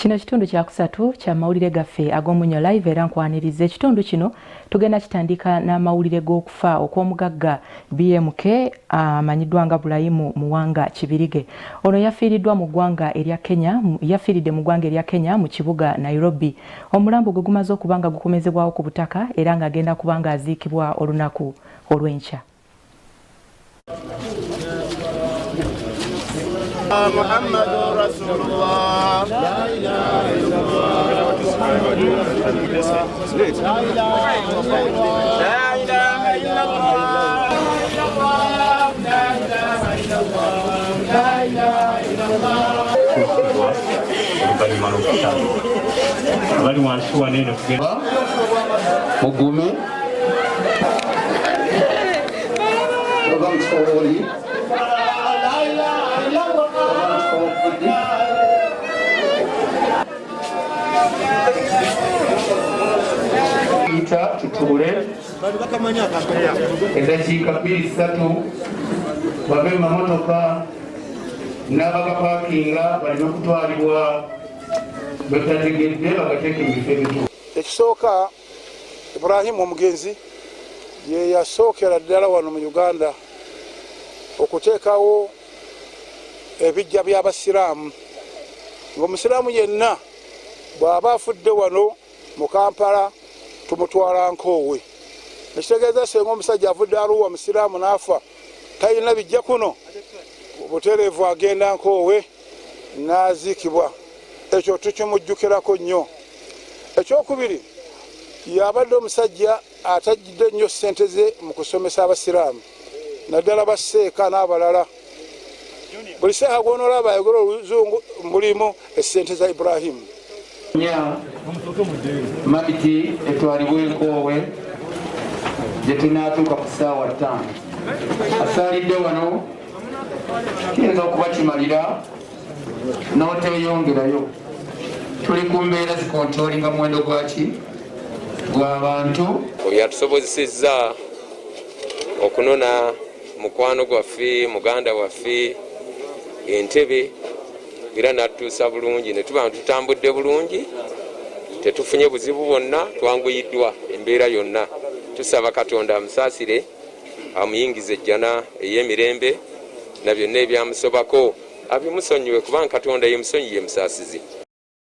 Kino kitundu kyakusatu kya mawulire gaffe ag'Omunyo Live era nkwaniriza. Ekitundu kino tugenda kitandika n'amawulire g'okufa okw'omugagga BMK amanyiddwa nga Bulayimu Muwanga Kibirige. Ono yafiiriddwa mu ggwanga erya Kenya, yafiiridde mu ggwanga erya Kenya mu kibuga Nairobi. Omulambo gwe gumaze okuba nga gukomezebwawo ku butaka era ng'agenda kuba ng'aziikibwa olunaku olw'enkya. محمد رسول الله لا إله إلا الله لا إله إلا الله لا إله إلا الله لا إله إلا الله Oluvannyuma lw'okusaba abali wansi wano eno tugenda Mugume ova mu kifo wooli, ova mu kifo wovudde. Yita tutuule eddakiika bbiri ssatu, bave mu mamotoka n'abagapaakinga baleme kutwalibwa bwe tutategedde, bagateeke mu bifo ebituufu. Ekisooka, Ibrahimu omugenzi ye yasookera ddala wano mu Uganda okuteekawo ebijja by'Abasiraamu, ng'Omusiraamu yenna bw'aba afudde wano mu Kampala tumutwala Nkoowe. Ekitegeeza, senga omusajja avudde Aruwa Musiraamu n'afa talina bijja kuno, butereevu agenda Nkoowe n'aziikibwa. Ekyo tukimujjukirako nnyo. Ekyokubiri, yabadde omusajja atajjidde nnyo ssente ze mu kusomesa Abasiraamu, naddala baseeka n'abalala. Buli seeka gwonoolaba ayogera Oluzungu mulimu essente za Ibrahimu. Nya maiti etwalibwe Enkoowe gye tunaatuuka ku ssaawa 5. Asaalidde wano kiyinza okuba kimalira n'oteeyongerayo. Tuli ku mbeera zikontrolinga muwendo gwaki gw'abantu. Oyo atusobozesezza okunona mukwano gwaffe, muganda waffe, Entebe, era n'atutuusa bulungi ne tuba nga tutambudde bulungi, tetufunye buzibu bwonna, twanguyiddwa embeera yonna. Tusaba Katonda amusaasire, amuyingize ejjana ey'emirembe, na byonna ebyamusobako abimusonyiwe, kubanga Katonda ye musonyi, ye musaasizi.